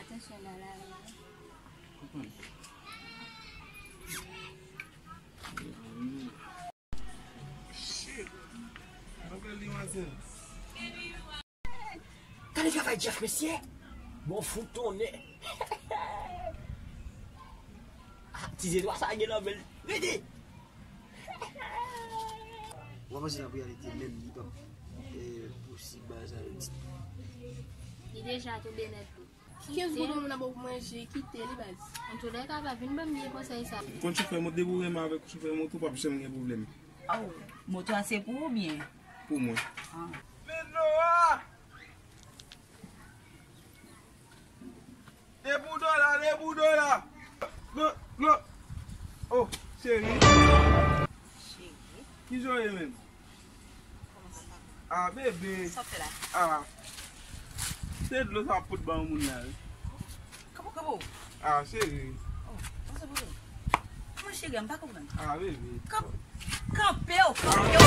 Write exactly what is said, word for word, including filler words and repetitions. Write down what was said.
Tansyon nan lari. Shit. Mwen pral li maten. Gade travay Jeff, mesye. Bon, fout tonnè. Ah, ti zetwal sa gen nan men l. Rete. Ou pa panse nan reyalite menm li p ap posib bagay sa yo di. Li deja tonbe nèt wi. Kenz goud moun ap ba w pou manje, kite li baz. Antoulèka pa vin ban m vye konsèy sa. Konn chofè moto, depi w renmen avèk chofè moto, w p ap janm gen pwoblèm. Oh, moto a se pou ou byen? Pou mwen. Ah. Menlo a! Debout la, debout la! Lo, lo! Oh, cheri. Cheri, Kijan w ye menm? kòman sa va? Ah, bebe. Sa w fè la? Ah. Se dlo sa w ap pot ban yon moun la, wi. Kòman, kòman? Ah, cheri. Oh, kòman sa pou ou? Kòman cheri, m pa konprann. Ah, bebe. Kanpe w, kanpe w,